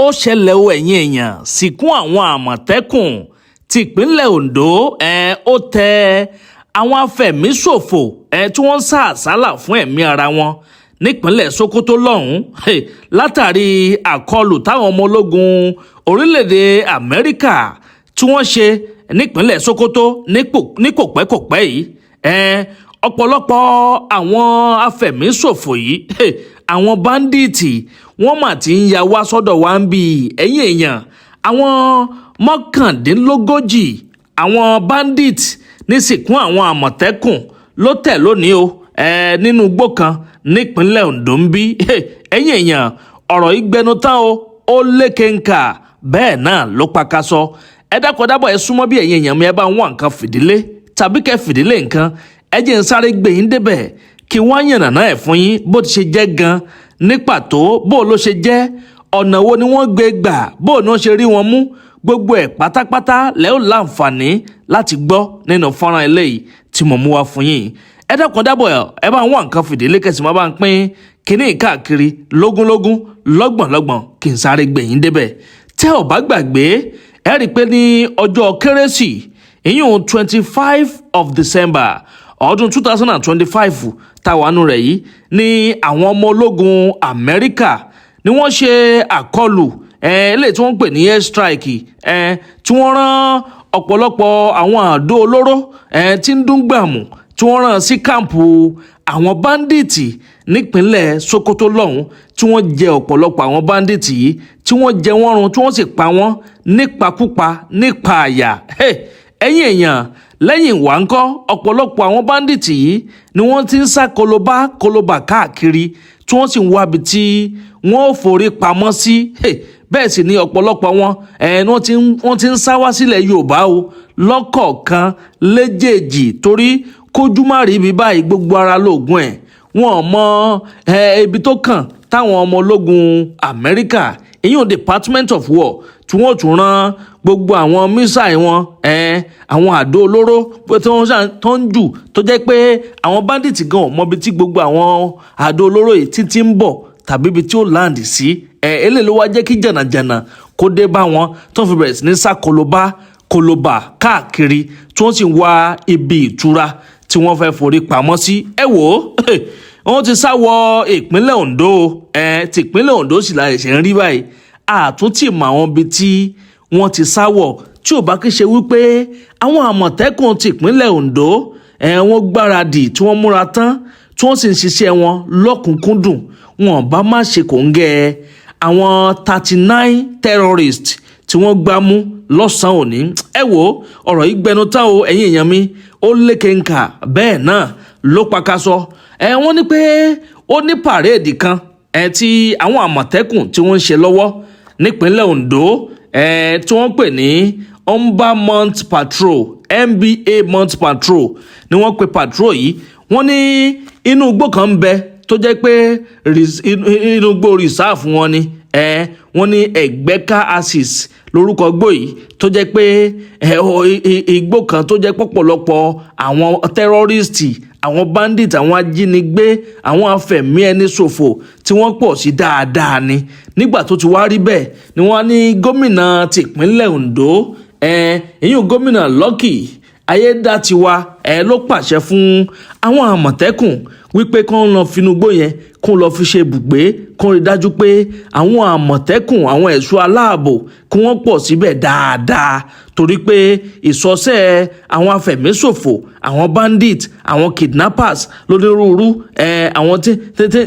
Ó ṣẹlẹ̀ o, ẹ̀yin èèyàn, sìnkú àwọn Àmọ̀tẹ́kùn tìpínlẹ̀ Ondo ẹ̀ ó tẹ àwọn afẹ̀míṣòfò ẹ̀ tí wọ́n ń sá àsálà fún ẹ̀mí ara wọn nípínlẹ̀ Sokoto lọ́hùn-ún látàrí àkọlù táwọn ọmọ ológun orílẹ̀-èdè Amẹ́ríkà tí wọ́n ṣe nípínlẹ̀ Sokoto ní kòpẹ́kòpẹ́ yìí. Ọ̀pọ̀lọpọ̀ àwọn afẹ̀míṣòfò yìí, àwọn bandits, wọ́n mà ti ń ya wá sọ́dọ̀ wa ń bí. Ẹ̀yin èèyàn, àwọn 39 àwọn bandits ní sìnkú àwọn Àmọ̀tẹ́kùn ló tẹ̀ lónìí o nínú igbó kan nípínlẹ̀ Ondo ń bí. Ẹ̀yin èèyàn, ọ̀rọ̀ yìí gbẹnu tán o, ó lékenkà, bẹ́ẹ̀ náà ló pakasọ. Ẹ dákọ̀ dábọ̀, ẹ súnmọ́ bí, ẹ̀yin èèyàn mi, ẹ bá ń wá nǹkan fìdílé tàbí kẹ́ fìdílé nǹkan. Ẹ jẹ́ ń sáré gbé yín débẹ̀ kí wọ́n yànnàná ẹ̀ fún yín bó ti ṣe jẹ́ gan ní pàtó, bó ló ṣe jẹ́, ọ̀nà wo ni wọ́n gbé gbà, bó ni wọ́n ṣe rí wọn mú. Gbogbo ẹ̀ pátápátá lẹ́ ó láǹfààní láti gbọ́ nínú fọ́nrán eléyìí tí mo mú wá fún yín. Ẹ dákun dábọ̀, ẹ bá ń wá nǹkan fìdílé, kẹsì má bá ń pín kínní káàkiri lógúnlógún, lọ́gbọ̀nlọ́gbọ̀n, kí n sáré gbé yín débẹ̀. Tẹ́ ò bá gbàgbé, ẹ rí i pé ní ọjọ́ Kérésì, ìyún 25 of December ọdún 2025 táwa nù rẹ̀ yìí, ní àwọn ọmọ ológun Amẹ́ríkà ni wọ́n ṣe àkọlù eléyìí tí wọ́n ń pè ní air strike, tí wọ́n rán ọ̀pọ̀lọpọ̀ àwọn àdó olóró tí ń dún gbàmù, tí wọ́n rán sí camp àwọn bandits nípínlẹ̀ Sokoto lọ́hùn, tí wọ́n jẹ ọ̀pọ̀lọpọ̀ àwọn bandits yìí, tí wọ́n jẹ wọ́n run, tí wọ́n sì pa wọ́n nípakúpa nípa àyà. Ẹ̀yin èèyàn, lẹ́yìn ìwà ńkọ́, ọ̀pọ̀lọpọ̀ àwọn bandits yìí ni wọ́n ti ń sá kolobá kolobà káàkiri, tí wọ́n sì ń wábi tí wọ́n ò forí pamọ́ sí. Bẹ́ẹ̀ sì ni ọ̀pọ̀lọpọ̀ wọn wọ́n ti ń sá wá sílẹ̀ Yorùbá o lọ́kọ̀ọ̀kan léjèèjì, torí kójú má rí ibi báyìí, gbogbo ara lóògùn ẹ̀. Wọn mọ ibi tó kàn táwọn ọmọ ológun Amẹ́ríkà, ìyún Department of War, tí wọ́n tún rán gbogbo àwọn missile wọn, àwọn àdó olóró tí wọ́n tó ń jù, tó jẹ́ pé àwọn bandits gan ò mọbi tí gbogbo àwọn àdó olóró yìí títí ń bọ̀ tàbí ibi tí ó land sí. Eléyìí ló wá jẹ́ kí jànàjànà kó dé bá wọn, tó fi bẹ̀rẹ̀ sí ní sá kolobá kolobà káàkiri, tí wọ́n sì ń wá ibi ìtura tí wọ́n fẹ́ forí pamọ́ sí. Ẹ wò ó, wọ́n ti sá wọ ìpínlẹ̀ Ondo. Tìpínlẹ̀ Ondo sì la ṣẹ̀ ń rí báyìí. Àtúntì mọ àwọn ibi tí wọ́n ti sá wọ̀. Tí ò bá kí ṣe wípé àwọn Àmọ̀tẹ́kùn tìpínlẹ̀ Ondo wọ́n gbáradì, tí wọ́n múra tán, tí wọ́n sì ń ṣiṣẹ́ wọn lọ́kùnkúndùn, wọn bá má ṣe kòńgẹ́ àwọn 39 terrorists tí wọ́n gbá mú lọ́sàn-án òní. Ẹ wo, ọ̀rọ̀ yìí gbẹnu tán o, ẹ̀yin èèyàn mi, ó lékenkà, bẹ́ẹ̀ náà ló pakasọ. Wọ́n ní pé ó ní parade kan tí àwọn Àmọ̀tẹ́kùn tí wọ́n ń ṣe lọ́wọ́ nípínlẹ̀ Ondo tí wọ́n pè ní Umba Month Patrol, NBA Month Patrol ni wọ́n pe patrol yìí. Wọ́n ní inú igbó kan ń bẹ tó jẹ́ pé inú igbó reserve wọn ni. Wọ́n ní Ẹ̀gbẹ́ká Axis lórúkọ igbó yìí, tó jẹ́ pé igbó kan tó jẹ́ pọ̀pọ̀lọpọ̀ àwọn terrorist, àwọn bandit, àwọn ajínigbé, àwọn afẹ̀mí ẹni ṣòfò tí wọ́n pọ̀ sí dáadáa ni. Nígbà tó ti wá rí bẹ́ẹ̀ ni wọ́n ní gómìnà tìpínlẹ̀ Ondo, ìyún gómìnà Lucky Ayédàtiwa ló pàṣẹ fún àwọn Àmọ̀tẹ́kùn wípé kán lọ finúgbó yẹn, kán lọ fi ṣe ibùgbé, kán rí dájú pé àwọn Àmọ̀tẹ́kùn, àwọn ẹ̀ṣọ́ aláàbò, kí wọ́n pọ̀ síbẹ̀ dáadáa, torí pé ìsọsẹ́ àwọn afẹ̀míṣòfò, àwọn bandit, àwọn kidnappers lónírúurú, àwọn tí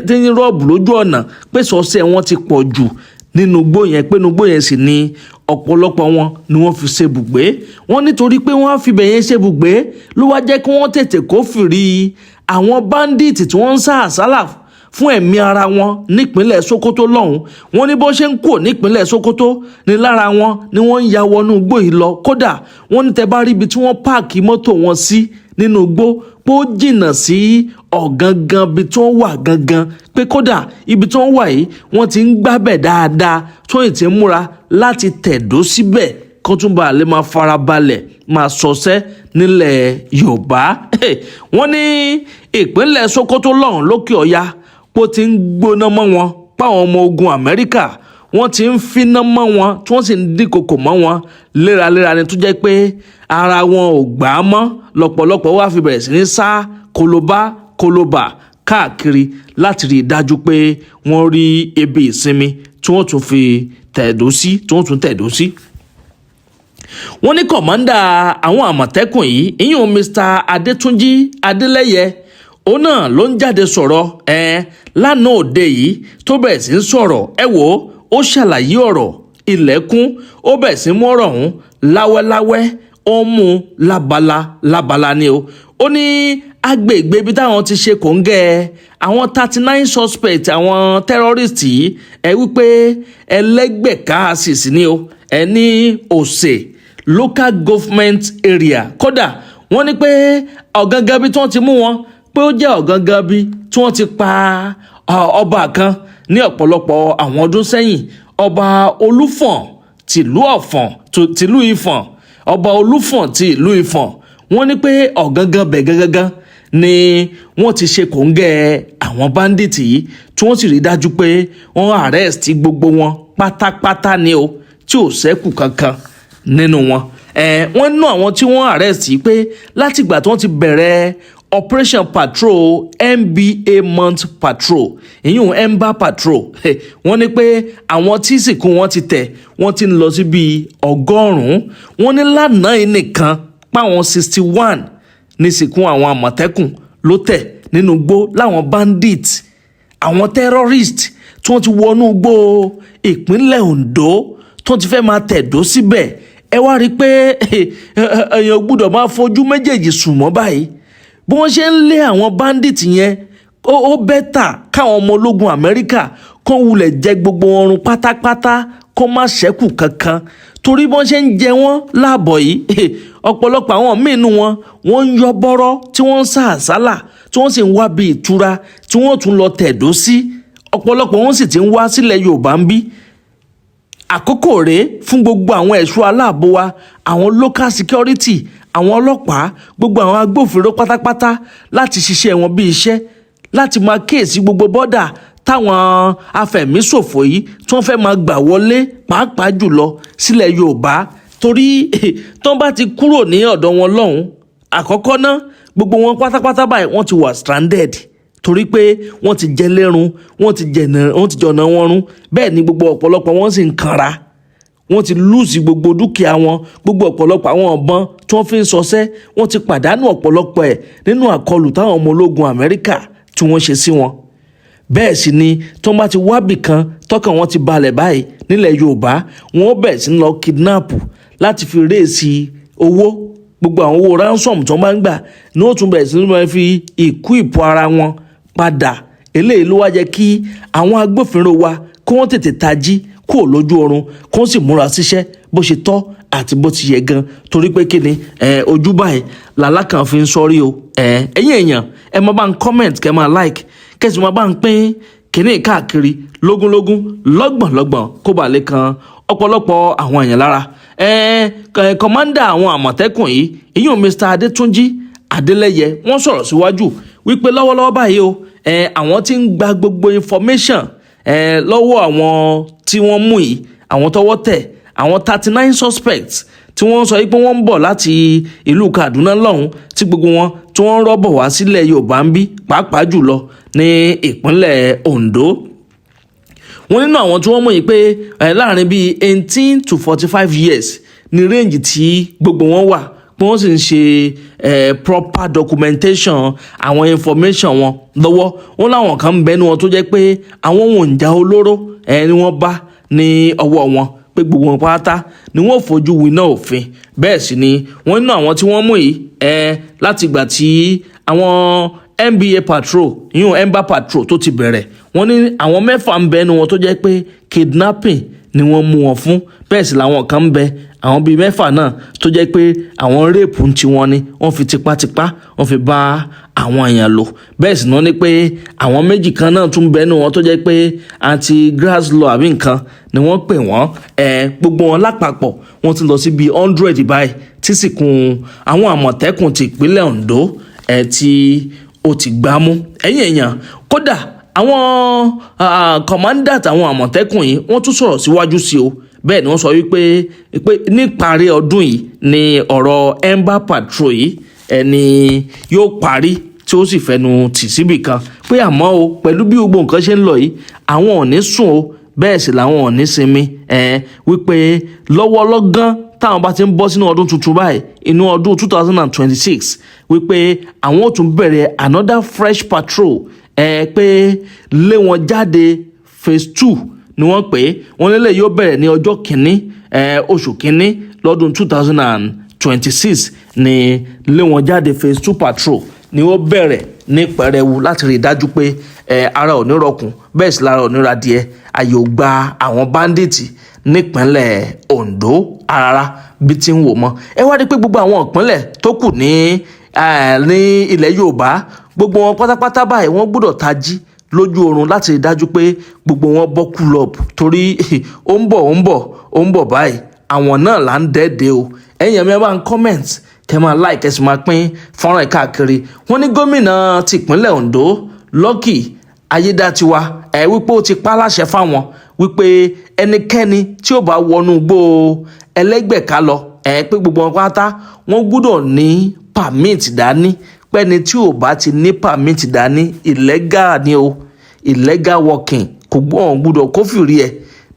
tí ń rob lójú ọ̀nà, pé ìsọsẹ́ wọn ti pọ̀ jù nínú igbó yẹn, pé inú igbó yẹn sì ni ọ̀pọ̀lọpọ̀ wọn ni wọ́n fi ṣe ibùgbé. Wọ́n nítorí pé wọ́n á fi ibẹ̀ yẹn ṣe ibùgbé ló wá jẹ́ kí wọ́n tètè kófìrí àwọn bandit tí wọ́n ń sá àsálà fún ẹ̀mí ara wọn nípínlẹ̀ Sokoto lọ́hùn. Wọ́n ní bó ṣe ń kúrò nípínlẹ̀ Sokoto ní lára wọn ni wọ́n ń ya wọnú igbó yìí lọ. Kódà, wọ́n ní tẹ́ bá rí ibi tí wọ́n park mọ́tò wọn sí nínú igbó, pé ó jìnnà sí ọ̀gangan ibi tí wọ́n wà gangan, pé kódà ibi tí wọ́n wà yìí, wọ́n ti ń gbábẹ̀ dáadáa, tí wọ́n ti ń múra láti tẹ̀dó síbẹ̀, kó tún bá lè máa farabalẹ̀ máa ṣọṣẹ́ nílẹ̀ Yorùbá. Wọ́n ní ìpínlẹ̀ Sokoto lọ́hùn lókè ọ̀ya kó ti ń gbóná mọ́ wọn páwọn ọmọ ogun Amẹ́ríkà. Wọ́n ti ń finá mọ́ wọn, tí wọ́n sì ń dínkokò mọ́ wọn léraléra ni, tó jẹ́ pé ara wọn ò gbà á mọ́. Lọ́pọ̀lọpọ̀ wá fi bẹ̀rẹ̀ sí ní sá kolobá kolobà káàkiri láti rí i dájú pé wọ́n rí ibi ìsinmi tí wọ́n tún fi tẹ̀dó sí, tí wọ́n tún tẹ̀dó sí. Wọ́n ní commander àwọn Àmọ̀tẹ́kùn yìí, ìyún Mr Adétúnjì Adélẹ́yẹ, òun náà ló ń jáde sọ̀rọ̀ ẹ lánàá òde yìí, tó bẹ̀rẹ̀ sí ń sọ̀rọ̀. Ẹ wò ó, ó ṣàlàyé ọ̀rọ̀ ilẹ̀kùn, ó bẹ̀rẹ̀ sí mú ọ̀rọ̀ ọ̀hún láwẹ́láwẹ́, ó ń mú lábala lábala ni o. Ó ní agbègbè ibi táwọn ti ṣe kòńgẹ́ àwọn 39 suspect, àwọn terrorist yìí, ẹ wípé Ẹlẹ́gbẹ̀ká axis ni o, ẹ ní Òsè Local Government Area. Kódà wọ́n ní pé ọ̀gángan bí tí wọ́n ti mú wọn, pé ó jẹ́ ọ̀gángan bí tí wọ́n ti pa ọba kan ní ọ̀pọ̀lọpọ̀ àwọn ọdún sẹ́yìn, Ọba Olúfọ̀n tìlú Ọ̀fọ̀n, tìlú Ìfọ̀n, Ọba Olúfọ̀n ti ìlú Ìfọ̀n. Wọ́n ní pé ọ̀gángan bẹ̀ gangan ni wọ́n ti ṣe kòńgẹ́ àwọn bandit yìí, tí wọ́n sì rí dájú pé wọ́n arrest gbogbo wọn pátápátá ni o, tí ò ṣẹ́kù kankan nínú wọn. Wọ́n ná àwọn tí wọ́n arrest yìí pé látìgbà tí wọ́n ti bẹ̀rẹ̀ operation patrol, NBA month patrol, ìyún ember patrol, wọ́n ní pé àwọn tí sìnkú wọn ti tẹ̀, wọ́n ti ń lọ sí bíi 100. Wọ́n ní lánàá yìí nìkan páwọn 61 ní sìnkú àwọn Àmọ̀tẹ́kùn ló tẹ̀ nínú igbó, láwọn bandit, àwọn terrorist tí wọ́n ti wọnú igbó ìpínlẹ̀ Ondo, tí wọ́n ti fẹ́ máa tẹ̀dó síbẹ̀. Ẹ wá rí i pé èèyàn gbọ́dọ̀ máa fojú méjèèjì sùn mọ́ báyìí. Bí wọ́n ṣe ń lé àwọn bandit yẹn, ó better káwọn ọmọ ológun Amẹ́ríkà kó wulẹ̀ jẹ gbogbo wọn run pátápátá, kó má ṣẹ́kù kankan, torí bọ́n ṣe ń jẹ wọ́n láàbọ̀ yìí, ọ̀pọ̀lọpọ̀ àwọn míín nínú wọn, wọ́n ń yọ bọ́rọ́, tí wọ́n ń sá àsálà, tí wọ́n sì ń wá bí ìtura tí wọ́n tún lọ tẹ̀dó sí. Ọ̀pọ̀lọpọ̀ wọn sì ti ń wá sílẹ̀ Yorùbá ń bí. Àkókò rèé fún gbogbo àwọn ẹ̀ṣọ́ aláàbò wa, àwọn local security, àwọn ọlọ́pàá, gbogbo àwọn agbófinró pátápátá láti ṣiṣẹ́ wọn bí iṣẹ́, láti máa kíyèsí gbogbo border táwọn afẹ̀míṣòfò yìí tí wọ́n fẹ́ máa gbà wọlé, pàápàá jùlọ sílẹ̀ Yorùbá, torí tó bá ti kúrò ní ọ̀dọ̀ wọn lọ́hùn àkọ́kọ́ ná, gbogbo wọn pátápátá báyìí, wọ́n ti wà stranded, torí pé wọ́n ti jẹ lẹ́run, wọ́n ti jọ̀nà wọn run. Bẹ́ẹ̀ ni gbogbo ọ̀pọ̀lọpọ̀ wọn sì ń kanra. Wọ́n ti lose gbogbo dúkìá wọn, gbogbo ọ̀pọ̀lọpọ̀ àwọn ọ̀bọ̀n tí wọ́n fi ń ṣọṣẹ́, wọ́n ti pàdánù ọ̀pọ̀lọpọ̀ ẹ̀ nínú àkọlù táwọn ọmọ ológun Amẹ́ríkà tí wọ́n ṣe sí wọn. Bẹ́ẹ̀ sì ni tí wọ́n bá ti wábì kan tọ́kàn wọn ti balẹ̀ báyìí nílẹ̀ Yorùbá, wọ́n bẹ̀rẹ̀ sí ní lọ kidnap láti fi raise owó. Gbogbo àwọn owó ransom tí wọ́n bá ń gbà ní ó tún bẹ̀rẹ̀ sí ní máa fi ìkú ìpò ara wọn padà. Eléyìí ló wá jẹ́ kí àwọn agbófinró wa kí wọ́n tètè tají kúrò lójú oorun, kí wọ́n sì múra síṣẹ́ bó ṣe tọ́ àti bó ti yẹ gan, torí pé kí ni, ojú báyìí làlákàn fi ń sọrí o. Ẹ̀yin èèyàn, ẹ máa bá ń comment, kẹ́ máa like, kẹ́sì máa bá ń pín kínní káàkiri lógúnlógún, lọ́gbọ̀nlọ́gbọ̀n, kó bàa lè kan ọ̀pọ̀lọpọ̀ àwọn èèyàn lára. Commander àwọn Àmọ̀tẹ́kùn yìí, ìyún Mr Adétúnjì Adélẹ́yẹ, wọ́n sọ̀rọ̀ síwájú wípé lọ́wọ́lọ́wọ́ báyìí o, àwọn tí ń gba gbogbo information lọ́wọ́ àwọn tí wọ́n mú yìí, àwọn tọ́wọ́ tẹ̀, àwọn 39 suspects tí wọ́n sọ pé wọ́n ń bọ̀ láti ìlú Kaduna lọ́hùn, tí gbogbo wọn tí wọ́n ń rọ́bọ̀ wá sílẹ̀ Yorùbá ń bí, pàápàá jùlọ ní ìpínlẹ̀ Ondo. Wọ́n nínú àwọn tí wọ́n mú yìí pé láàrin bíi 18 to 45 years ní range tí gbogbo wọn wà, pé wọ́n sì ń ṣe proper documentation àwọn information wọn lọ́wọ́. Wọ́n láwọn kan ń bẹnu wọn tó jẹ́ pé àwọn ohun ìjà olóró ni wọ́n bá ní ọwọ́ wọn, pé gbogbo wọn pátá ni wọ́n fojú winá òfin. Bẹ́ẹ̀ sì ni wọ́n nínú àwọn tí wọ́n mú yìí, láti ìgbà tí àwọn NBA patrol, yíyún ember patrol, tó ti bẹ̀rẹ̀, wọ́n ní àwọn mẹ́fà ń bẹ nínú wọn tó jẹ́ pé kidnapping ni wọ́n mú wọn fún. Bẹ́ẹ̀ sì làwọn kan ń bẹ, àwọn bíi mẹ́fà náà, tó jẹ́ pé àwọn rape ń tiwọn ni, wọ́n fi tipátipá wọ́n fi bá àwọn èèyàn lò. Bẹ́ẹ̀ sì náà ni pé àwọn méjì kan náà tún bẹ nínú wọn tó jẹ́ pé anti-grass law àbí nǹkan ni wọ́n pè wọ́n. Gbogbo wọn lápapọ̀, wọ́n ti lọ sí bíi 100 báyìí tí sì kún àwọn Àmọ̀tẹ́kùn ti ìpínlẹ̀ Ondo tí ó ti gbámú. Ẹ̀yin èèyàn, kódà Àwọn commander àwọn Àmọ̀tẹ́kùn yìí, wọ́n tún sọ̀rọ̀ síwájú sí o. Bẹ́ẹ̀ ni wọ́n sọ wípé pé níparí ọdún yìí ni ọ̀rọ̀ Ember Patrol yìí ẹni yóò parí, tí ó sì fẹnu tì síbì kan, pé àmọ́ o, pẹ̀lú bí gbogbo nǹkan ṣe ń lọ yìí, àwọn ò ní sùn o, bẹ́ẹ̀ sì làwọn ò ní sinmi ẹ̀, wípé lọ́wọ́lọ́gán táwọn bá ti ń bọ́ sínú ọdún tuntun báyìí, inú ọdún 2026, wípé àwọn ò tún bẹ̀rẹ̀ another fresh patrol ẹ̀, pé lé wọn jáde phase two ni wọ́n pè é. Wọ́n lélẹ̀ yóò bẹ̀rẹ̀ ní ọjọ́ kìíní oṣù kìíní lọ́dún 2026 ní lé wọn jáde phase two patrol ni ó bẹ̀rẹ̀ ní pẹrẹwu, láti rí i dájú pé ara ò ní rọkùn, bẹ́ẹ̀ sì lára ò ní radìẹ. Àyè ò gba àwọn bandit nípínlẹ̀ Ondo rárá bí ti ń wò mọ́. Ẹ wá rí i pé gbogbo àwọn ìpínlẹ̀ tó kù ní ilẹ̀ Yorùbá, gbogbo wọn pátápátá báyìí, wọ́n gbọ́dọ̀ tají lójú oorun láti rí i dájú pé gbogbo wọn bọ́ kúlọ̀bù, torí ó ń bọ̀, ó ń bọ̀, ó ń bọ̀ báyìí. Àwọn náà là ń dẹ́ẹ̀dẹ́ o. Ẹ̀yin ẹ̀mí, ẹ bá ń comment, kẹ́ máa like, kẹ́ sì máa pín fọ́nrán ẹ̀ káàkiri. Wọ́n ní gómìnà tìpínlẹ̀ Ondo, Lucky Ayédátiwa, ẹ̀ wípé ó ti pa á láṣẹ fáwọn wípé ẹnikẹ́ni tí ó bá wọnú igbó Ẹlẹ́gbẹ̀ká lọ, ẹ̀ pé gbogbo wọn pátá, wọ́n gbọ́dọ̀ ní permit dání, pẹ́ni tí ò bá ti ní permit dání, illegal ni o, illegal working, kò gbọ́n gbọ́dọ̀ kófìrí ẹ̀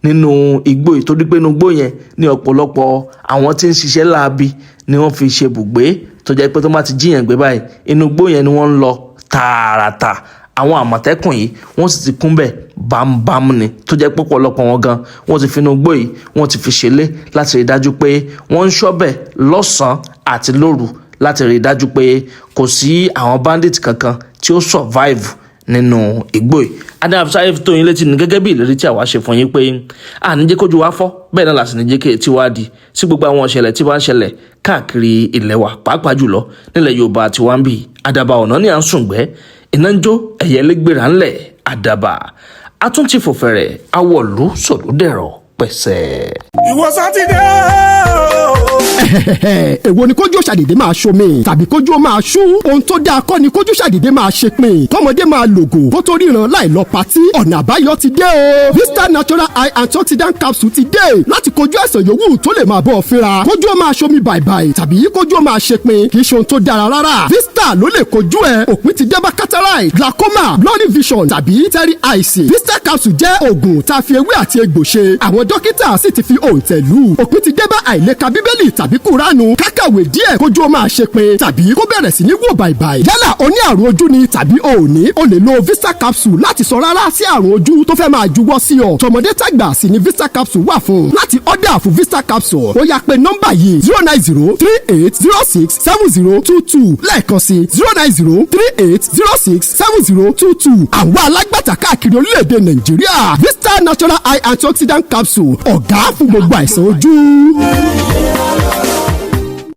nínú igbó yìí, torí pé inú igbó yẹn ní ọ̀pọ̀lọpọ̀ àwọn tí ń ṣiṣẹ́ láabi ni wọ́n fi ṣe bùgbé, tó jẹ́ pé tó bá ti jíyàn gbé báyìí, inú igbó yẹn ni wọ́n ń lọ tààràtà. Àwọn Àmọ̀tẹ́kùn yìí, wọ́n sì ti kún bẹ̀ bámbám ni, tó jẹ́ pé ọ̀pọ̀lọpọ̀ wọn gan, wọ́n ti fi inú igbó yìí, wọ́n ti fi ṣẹlẹ̀ láti rí i dájú pé wọ́n ń ṣọ́bẹ̀ lọ́sàn-án àti lóru, láti rí i dájú pé kò sí àwọn bandit kankan tí ó survive nínú igbó yìí. Adé tó yín létí ní gẹ́gẹ́ bí ìlérí tí àwa ṣe fún yín pé à ní jẹ́ kójú wa fọ́, bẹ́ẹ̀ náà làsì ní jẹ́ kí etí wa di sí gbogbo àwọn ìṣẹ̀lẹ̀ tí wọ́n ń ṣẹlẹ̀ káàkiri ilẹ̀ wa, pàápàá jùlọ nílẹ̀ Yorùbá àti wá ń bì. Àdàbà ọ̀nà ní à ń sùn gbẹ́, iná ń jó, ẹ̀yẹ lẹ́gbẹ̀rẹ̀ ńlẹ̀. Àdàbà atúntì fòfẹ̀rẹ̀ awọ̀lú sọ̀lúdẹ̀rọ̀ pẹ̀sẹ̀. Ìwọ sátidé ooo. Èwo ni kójú ṣàdédé máa ṣomi tàbí kójú ó máa ṣú? Ohun tó dáa kọ́ ni kójú ṣàdédé máa ṣe pin, kọ́mọdé máa lògò kó tó ríran láì lọ patí. Ọ̀nà àbáyọ ti dé o. Vista Natural Eye Antioxidant Capsule ti dé láti kojú àìsàn yòówù tó lè máa bọ́ ọ fínra. Kójú ó máa ṣomi bàìbàì tàbí kójú ó máa ṣe pin kì í ṣe ohun tó dára rárá. Vista ló lè kojú ẹ. Òpin ti dé bá cataract, glaucoma, blurry vision tàbí teary eyes. Vista capsule jẹ́ oògùn tá a fi ewé àti egbò ṣe. Àwọn dókítà sì ti fi òǹtẹ̀ lù. Òpin ti dé bá àìlèka Bíbélì tàbí Kúránù, kákàwé díẹ̀ kójú ó máa ṣe pin tàbí kó bẹ̀rẹ̀ sí ní wò bàìbàì. Yálà o ní àrùn ojú ni tàbí o ò ní, o lè lo Vista capsule láti sọ rárá sí àrùn ojú tó fẹ́ máa juwọ́ sí ọ. Tọmọdé tàgbà sì ni Vista capsule wà fún. Láti order fún Vista capsule, ó yá, pé nọ́mbà yìí: 09038067022. Lẹ́ẹ̀kan sí: 09038067022. Àwọn alágbàtà káàkiri orílẹ̀-èdè Nàìjíríà. Vista Natural Eye Antioxidant Capsule, ọ̀gá fún gbogbo àìsàn ojú.